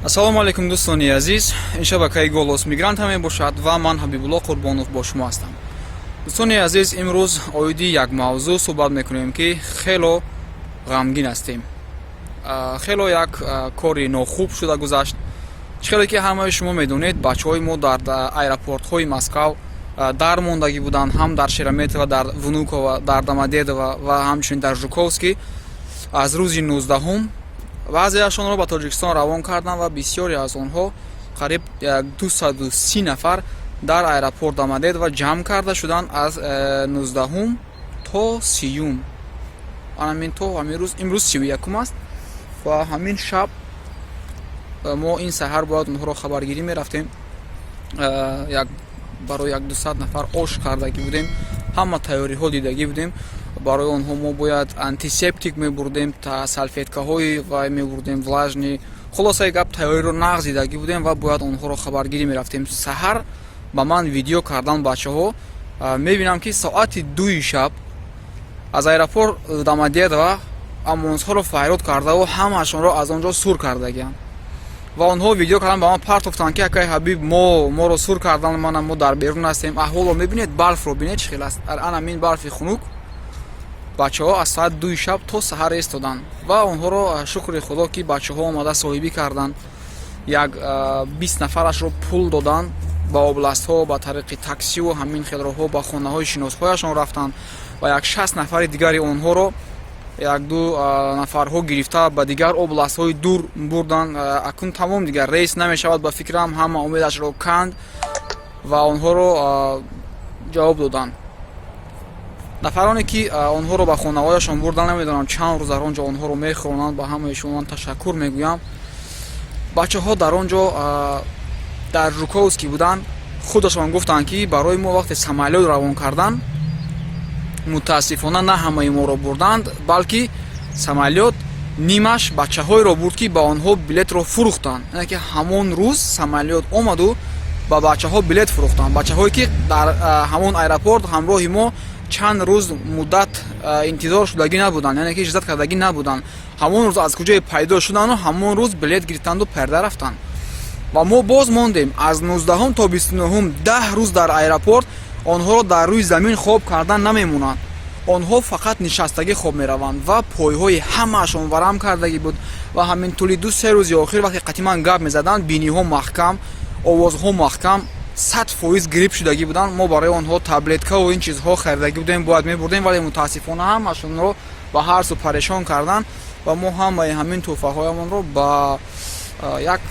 Ассалому алайкум, дӯстони азиз. Ин шабакаи «Голос мигранта» мебошад ва ман, Ҳабибулло Қурбонов, бо шумо ҳастам. Дӯстони азиз, имрӯз оиди як мавзӯъ суҳбат мекунем, ки хело ғамгин ҳастем. Хело як кори нохуб шуда гузашт. Чӣ хеле ки ҳамаи шумо медонед, бачаҳои мо дар аэропортҳои Москав дар мондагӣ буданд, ҳам дар Шереметьево, дар Внуково, дар Домодедово ва ҳамчунин дар Жуковский. Аз рӯзи 19-ум баъзеашонро ба Тоҷикистон равон карданд ва бисёре аз онҳо, қариб 230 нафар, дар аэропорт Домодедово ҷамъ карда шуданд аз 19-ум то 30-юм, анамин то ҳамин рӯз. Имрӯз 31-ум аст ва ҳамин шаб мо ин саҳар бояд онҳоро хабаргирӣ мерафтем. Як барои як 200 нафар ош кардагӣ будем, ҳама тайёриҳо дидагӣ будем. Барои онҳо мо бояд антисептик мебурдем, салфеткаҳои вай мебурдем, влажный. Хулосаи гап, тайёриро нағз дидагӣ будем ва бояд онҳоро хабаргирӣ мерафтем. Саҳар ба ман видео кардан бачаҳо. Мебинам, ки соати 2-и шаб аз аэропорт Домодедово ОМОНсҳоро файрод кардаву ҳамаашонро аз он ҷо сур кардагианд. Ва онҳо видео кардан ба ман партофтанд, ки акай Ҳабиб, моро сур кардан, мана мо дар берун ҳастем. Аҳволро мебинед, барфро бинед, чӣ хел аст. Анамин барфи хунук бачаҳо аз соати 2-и шаб то саҳар истоданд. Ва онҳоро, шукри Худо, ки бачаҳо омада соҳибӣ карданд. Як 20 нафарашро пул доданд, ба областҳо ба тариқи таксиву ҳамин хел роҳҳо ба хонаҳои шиносҳояшон рафтанд ва як 60 нафари дигари онҳоро як-ду нафарҳо гирифта, ба дигар областҳои дур бурданд. Акнун тамом, дигар рейс намешавад, ба фикрам, ҳама умедашро канд ва онҳоро ҷавоб доданд. Нафароне ки онҳоро ба хонаҳояшон бурдан, намедонам, чанд рӯз дар он ҷо онҳоро мехӯронанд. Ба ҳамаи шумо ман ташаккур мегӯям. Бачаҳо дар он ҷо, дар Жуковский буданд. Худашон гуфтанд, ки барои мо вақте самолёт равон кардан, мутаассифона, на ҳамаи моро бурданд, балки самолёт нимаш бачаҳоеро бурд, ки ба онҳо билетро фурӯхтанд. Яъне ки ҳамон рӯз самолёт омаду ба бачаҳо билет фурӯхтанд, бачаҳое ки дар ҳамон аэропорт ҳамроҳи мо чанд рӯз муддат интизор шудагӣ набуданд, яъне ки ждать кардагӣ набуданд. Ҳамон рӯз аз куҷое пайдо шуданду ҳамон рӯз билет гирифтанду парда рафтанд ва мо боз мондем аз 19-ум то 29-ум, 10 рӯз дар аэропорт. Онҳоро дар рӯи замин хоб кардан намемонанд, онҳо фақат нишастагӣ хоб мераванд ва пойҳои ҳамаашон варам кардагӣ буд. Ва ҳамин тӯли 2-3 рӯзи охир, вақте қатиман гап мезаданд, биниҳо маҳкам, овозҳо маҳкам, 100% грипп шудагӣ буданд. Мо барои онҳо таблеткаву ин чизҳо харидагӣ будем, бояд мебурдем, вале мутаассифона ҳамашонро ба ҳар су парешон карданд ва мо ҳамаи ҳамин тӯҳфаҳоямонро ба як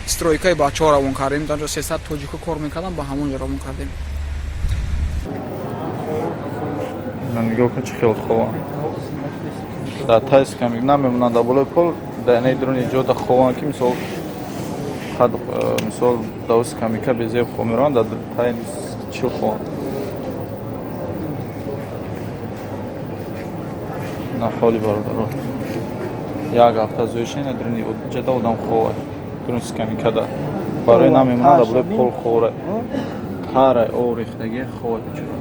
стройкаи бачаҳо равон кардем. Дар ҷо 300 тоҷико кор мекарданд, ба ҳамон ҷо равон кардем. Нигоҳ кун, чӣ хел хованд. Дар тай скамейка намемонанд, дар болои пол, дар инаи дуруни ҷода хованд, ки мисол қад, мисол, дар скамейка безеб хоб мераванд, дар тай чил хованд. На ҳоли бародаро, як ҳафта зӯиши ина дуруни ҷода одам ховад, дуруни скамейкада барои намемонанд, дар болои пол ховра, тарай об рехтагӣ ховад бечора.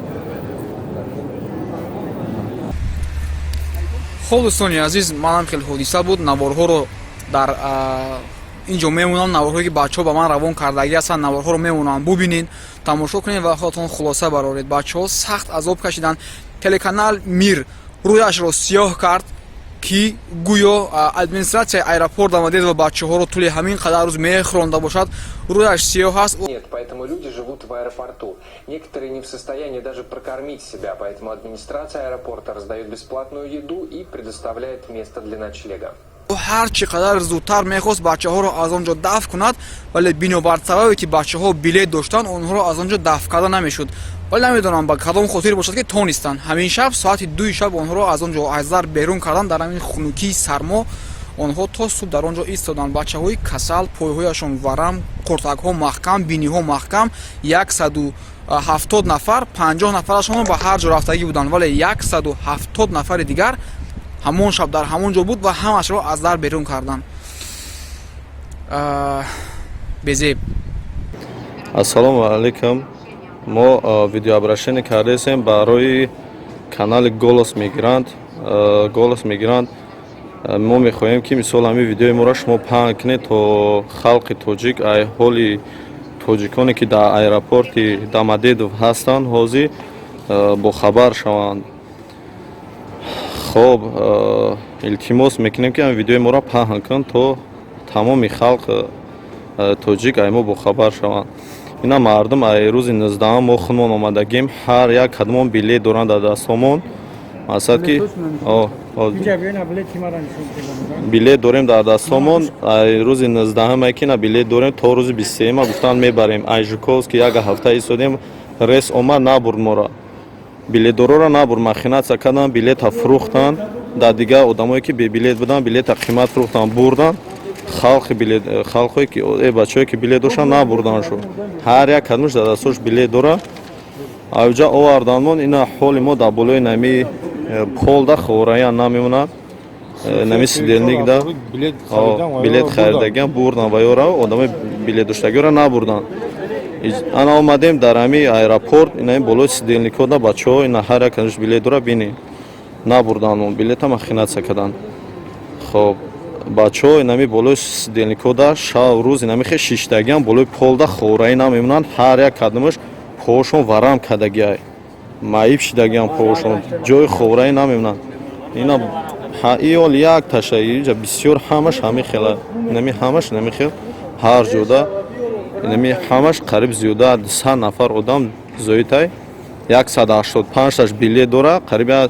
Хоб, дӯстони азиз, манам хеле ҳодиса буд. Наворҳоро дар ин ҷо мемонам, наворҳое ки бачаҳо ба ман равон кардагӣ ҳастанд, наворҳоро мемонам, бубинед, тамошо кунед ва худатон хулоса бароред. Бачаҳо сахт азоб кашиданд. Телеканал «Мир» рӯяшро сиёҳ кард, ки гӯё администратсияи аэропорт Домодедово бачаҳоро тӯли ҳамин қадар рӯз мехӯронда бошад. Рӯяш сиёҳ аст. Нет, поэтому люди живут в аэропорту. Некоторые не в состоянии даже прокормить себя, поэтому администрация аэропорта раздает бесплатную еду и предоставляет место для ночлега. Ҳар чӣ қадар зудтар мехост бачаҳоро аз он ҷо дафъ кунад, вале бинобар сабабе ки бачаҳо билет доштанд, онҳоро аз он ҷо дафъ карда намешуд. Вале намедонам, ба кадом хотир бошад, ки тонистанд ҳамин шаб соати 2-и шаб онҳоро аз он ҷо аз дар берун кардан. Дар ҳамин хунукии сармо онҳо то субҳ дар он ҷо истоданд. Бачаҳои касал, пойҳояшон варам, қуртакҳо маҳкам, биниҳо маҳкам, 170 нафар. 50 нафарашон ба ҳар ҷо рафтагӣ буданд, вале 170 нафари дигар ҳамон шаб дар ҳамон ҷо буд ва ҳамашро аз дар берун карданд. Безеб. Ассалому алайкум. Мо видеообращение кардаистем барои канали «Голос мигрант». «Голос мигрант». Мо мехоҳем, ки мисол ҳамин видеои моро шумо паҳн кунед, то халқи тоҷик ай ҳоли тоҷиконе, ки дар аэропорти Домодедово ҳастанд, ҳозир бохабар шаванд. Хоб, илтимос мекунем, ки ҳамин видеои моро паҳн кун, то тамоми халқ тоҷик ай мо бохабар шаванд. Ина мардум ай рӯзи 19-ам мо худмон омадагим, ҳар як кадомон билет доранд дар дастомон. Мақсад ки билет дорем дар дастомон, ай рӯзи 19-ам ки на билет дорем, то рӯзи 23-ма гуфтан мебарем. Ай Жуковский як ҳафта истодем, рейс омад, набурд мора, билетдорора набурд, махинация карданд, билета фурӯхтанд дар дигар одамое, ки бебилет буданд, билета қимат фурӯхтанд, бурданд. Халқи билет, халқое ки бачаҳое, ки билет доштанд, набурданд шуд. Ҳар як кадомаш дар дастош билет дорад. Авҷа оварданмон, ина ҳоли мо дар болои нами полда хӯраян намемонад, нами сидельникда билет харидагиам бурдан ва ёра одамои билет доштагиёра набурданд. Ана омадем дар ҳами аэропорт, ина болои сидельникҳода бачаҳо, ина ҳар як кадомаш билет дора, бинед, набурданмон билета, махинация карданд. Хоб, бачаҳо инами болои сидельникҳода шав рӯз инами хе шиштагиам, болои полда хӯраӣ намемонанд. Ҳар як кадомаш поҳошон варам кардагиай, маиб шидагиам поҳошон, ҷои хӯраӣ намемонанд. Ина иол як таша иҷа бисёр, ҳамаш ҳами хела, инами ҳамаш инами хел, ҳар ҷода инами ҳамаш қариб зиёда 200 нафар одам зоитай, 185таш билет дора, қариб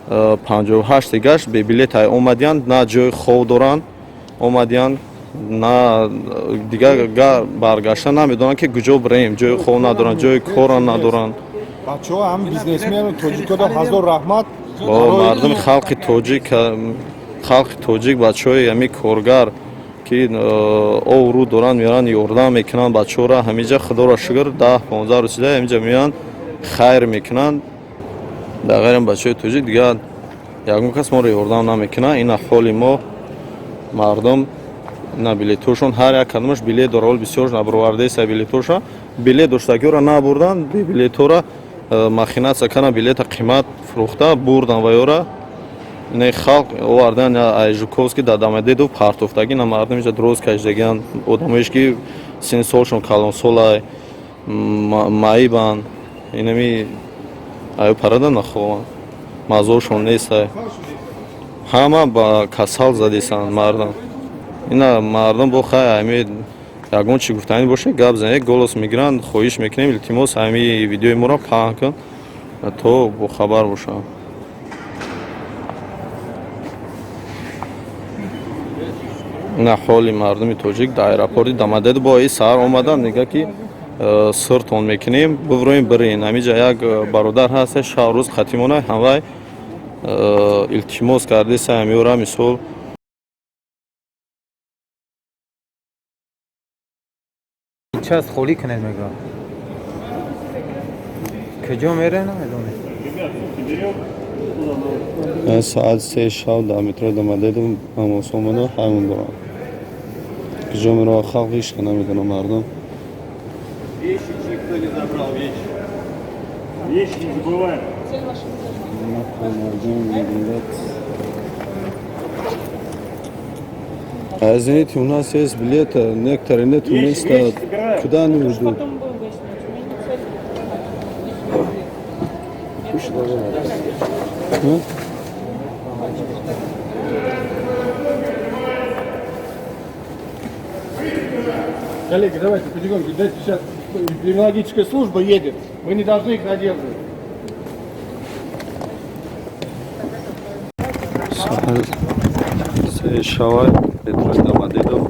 58 дигаш бебилетай омадиянд, на ҷои хов доранд омадиянд, на дигар баргашта намедонанд, ки куҷо бирем, ҷои хов надоранд, ҷои кора надоранд. Бачаҳо ҳам бизнесмену тоҷикода ҳазор раҳмат. Бо мардуми халқи тоҷик, халқи тоҷик, бачаҳои ҳами коргар, ки оврӯ доранд, меоранд, ёрдам мекунанд бачаҳоро. Ҳамиҷа, худоро шукр, 10-15 рӯз шуда, ҳамиҷа меоянд, хайр мекунанд. Дар ғайрам бачаҳои тоҷик дигар ягон кас моро ёрдам намекунад. Ина ҳоли мо мардум, ина билетҳошон, ҳар як кадомаш билет дора, ҳол бисёрш набаровардаеса билетҳоша, билет доштагиҳоро набурданд, бебилетҳоро махинация карданд, билета қимат фурӯхта бурданд ва ёра ина халқ овардан ай Жуковский дар Домодедово партофтагӣ. На мардум иҷа дроз кашидагианд, одамоеш, ки синни солшон калонсолай, маибанд, инами аю парада нахованд, мазошон нестай, ҳама ба касал задисанд мардам. Ина мардум бо хай ами ягон чӣ гуфтанӣ боша, гап занед, голос мегиранд. Хоҳиш мекунем, илтимос, ҳами видеои моро паҳн кун, то бохабар бошанд. Ина ҳоли мардуми тоҷик дар аэропорти Домодедово. Бо и саҳар омаданд, мега, ки сиртон мекунем, бивроем, бирен. Ҳамиҷа як бародар ҳаст, шав рӯз қатимона ҳамвай илтимос кардеса ҳамиёра мисол. Част холӣ кунед, мегӯям. Куҷо мере, намедонем. Соат 3 шав дар метрои Домодедово ҳамос омада, ҳаймон дорам, куҷо мерава халқ, ҳеч намедонам мардум. Вещи никто не забрал, вещи. Вещи не забываем. Мардум миллат. А извините, у нас есть билеты, некоторые нет Вещи, места. вещи собираем. Куда они уйдут? Потом будем выяснять. У меня не цель. Ну? Коллеги, давайте потихоньку, дайте, сейчас эпидемиологическая служба едет, мы не должны их задерживать. Соат 3 шавай, метрои Домодедово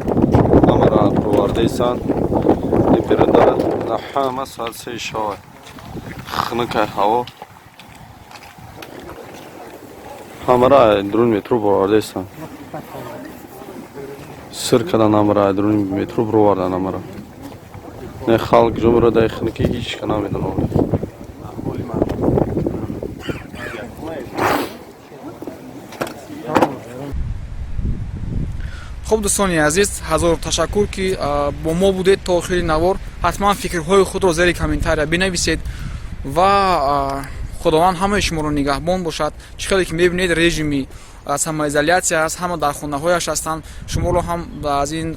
ҳамаро провардаисанд иперада на ҳама. Соат 3 шавай, хунукай ҳаво, ҳамаро дуруни метро бировардаисанд, сир кардан ҳамаро, дуруни метро бировардан ҳамаро. Не халқ ҷо меравад дар хунукӣ, ҳеч ка намедонам. Хуб, дӯстони азиз, ҳазор ташаккур, ки бо мо будед то охири навор. Ҳатман фикрҳои худро зери комментария бинависед ва худованд ҳамаи шуморо нигаҳбон бошад. Чӣ хеле ки мебинед, режими Самоизоляция аст, ҳама дар хонаҳояш ҳастанд. Шуморо ҳам аз ин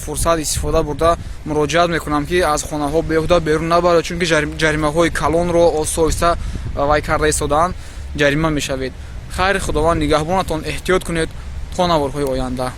фурсат истифода бурда муроҷиат мекунам, ки аз хонаҳо беҳуда берун набаред, чунки ҷаримаҳои калонро оҳиста вай карда истодаанд, ҷарима мешавед. Хайр, Худованд нигаҳбонатон, эҳтиёт кунед то наворҳои оянда.